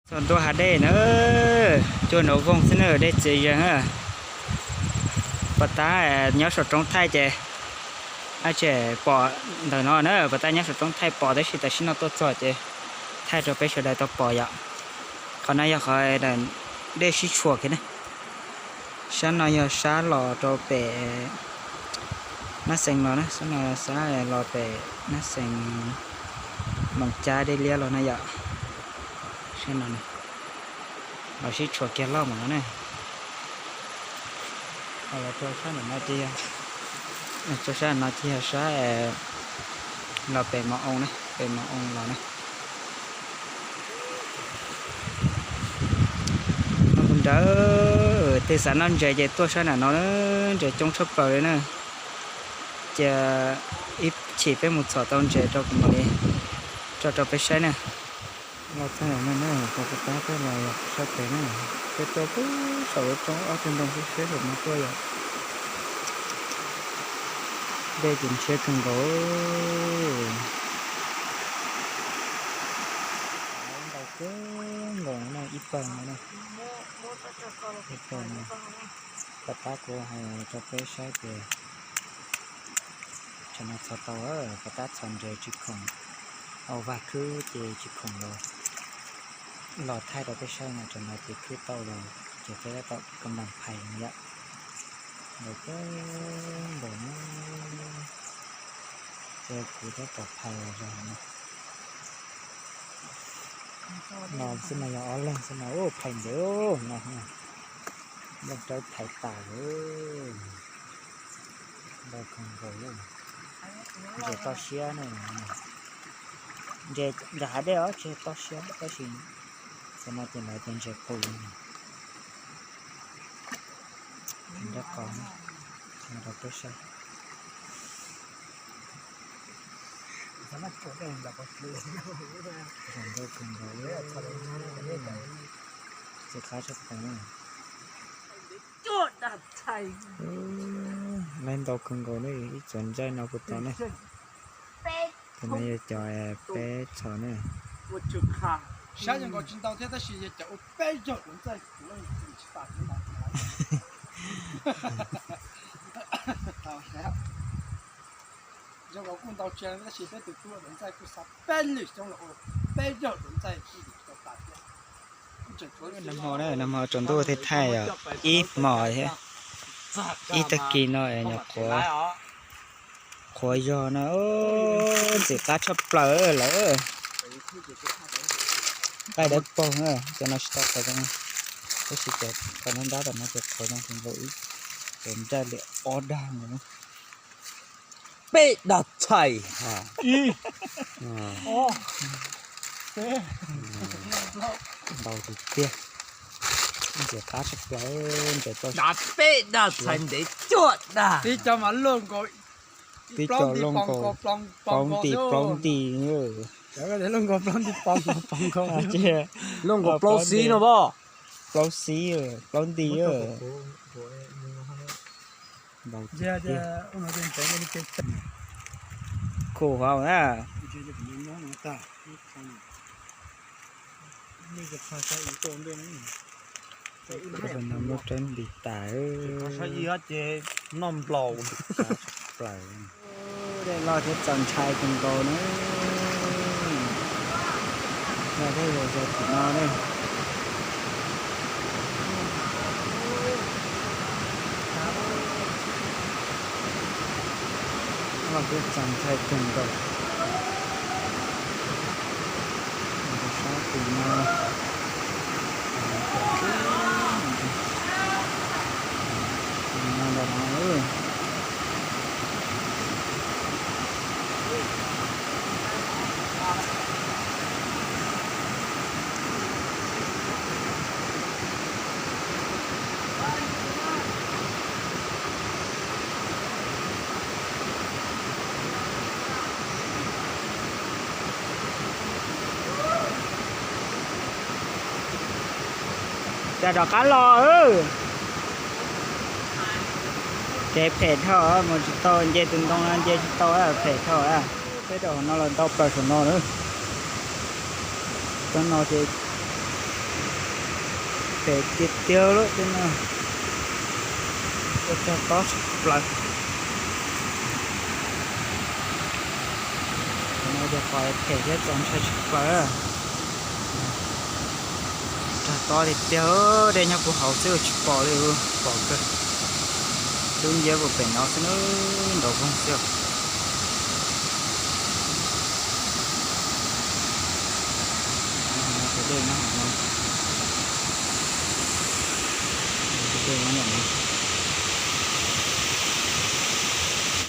Txog ntua hav dej na, cua nov voog xwb na, dej txias zeeg na. Pos tab nyob saum roob thaij ces, a, tseem pom ntawm no na, pos tab nyob saum roob thaij pom tab sis tam sim no tuaj txog ces thaij rau peb sawv daws tau pom yom. Qhov no yog qhov dej sib tshuam kiag na. Sab no yog sab los rau pem Nab Xees los na, sab no sab los pem Nab Xees, Moos Cab, Dej Liab los na yom. Sab no los sib tshuam kiag loj mus no na. Los rau sab no ces, rau sab no ces yog sab los pem Mos Oo na, pem Mos Oo los na. Noj kuj nrawm, tej xav noj ntses ces tuaj sab nram no na, ntses coob tshaj plaws li na. Ces ib chim peb mus txhom tau ntses rau kuv mam li tso rau peb saib na. Los txog no na, qhov pos tab peb los sab pem na, peb tuaj pem saum lub roob ob tug ntoo xwb, sab saum no tuaj yom. Dej ces ntshiab kawg nkaus. Ntau kawg nkaus no na, ib pawg no na. Ib pawg no. Pos tab kuv hais rau peb saib ces tsam no txhom tau, pos tab txhom ntses tsis khoom, au, vag khwb ces tsis khoom los, los thaij rau peb saib no, tsam no ces khwb tau los ces peb tab tom kab npas phais no yom. Ntau kawg nkaus na, ces kuv tab tom phais zog no. No xwb no yog ob leeg xwb no, phais ntev no, leej rau phais tas lawm. Ntau kawg nkaus, ntses toj siab na. Ntses ntawm hav dej os tsis toj siab tab sis cov no ces lawv tias ntses qus. Nrab qos, rau peb saib. Ntau kawg nkaus, ntxim qab tshaj plaws. Lawv ntau kawg nkaus ne, ib txuas ntxaij no puas tau ne. Tus no yog cov peb txhom ne. Saib zoo nkaus tsis ntau thiab tab sis yog cov ua peb zaug dua ntxaij kuv tsis tas thiab. Zoo nkaus kuj ntau tsis tab sis peb tus tub dua ntxaij kuj xa peb lwm xyoo los ua peb zaug dua ntxaij kuj tsis tau tas thiab. Nag hmo na, nag hmo tsaus ntuj thiaj thaij ib hmos thiab. Ib tag kis no nyuam qhuav, qhuav zog no, ntxim qab tshaj plaws lawm. Qaij dawb paug na, cov no tsis tau qhuav zoo, tab sis cov ntab ntab tom no ces qhuav zoo kawg nkaus, ib cov nraj li ob dag mus na. Peb dag txhais. Ntau tiag tiag. Ntxim qab tshaj plaws, ntxim tau. Peb dag txhais ntev cuaj dag. Tib co mas luaj nkaus, tib co luaj nkaus plaub nti plaub nti. Luaj nkaus plaub nti pos nkaus, luaj nkaus plaub xib no pom. Plaub xib, plaub nti. Ntau tiag tiag. Khuv hauv na. Muab rab nti tas. Ces noj nplaum. Plaws. Dej loj thiab txaus ntshai kawg nkaus na. Yog dej zaws zaws tim no ne. Loj thiab txaus ntshai kawg nkaus. Sab tim no, tim no ntawm no. Cas rov qab los. Kev phem dhau, mus tsis tau, nce tus ntoo no nce tsis tau, phem dhau. Peb rau hauv no los ntau plaws saum no na. Tam no ces Phem tiag tiag lawm tej no. Ua rag tob tshaj plaws. Qhov no yog qhov phem thiab txaus ntshai tshaj plaws. Rag tob tiag tiag, dej nyob puag hauv xwb tsis pom li, pom kawg. Dub nciab puag pem no xwb na, nraum voog xwb. Tus dej nyob hauv no.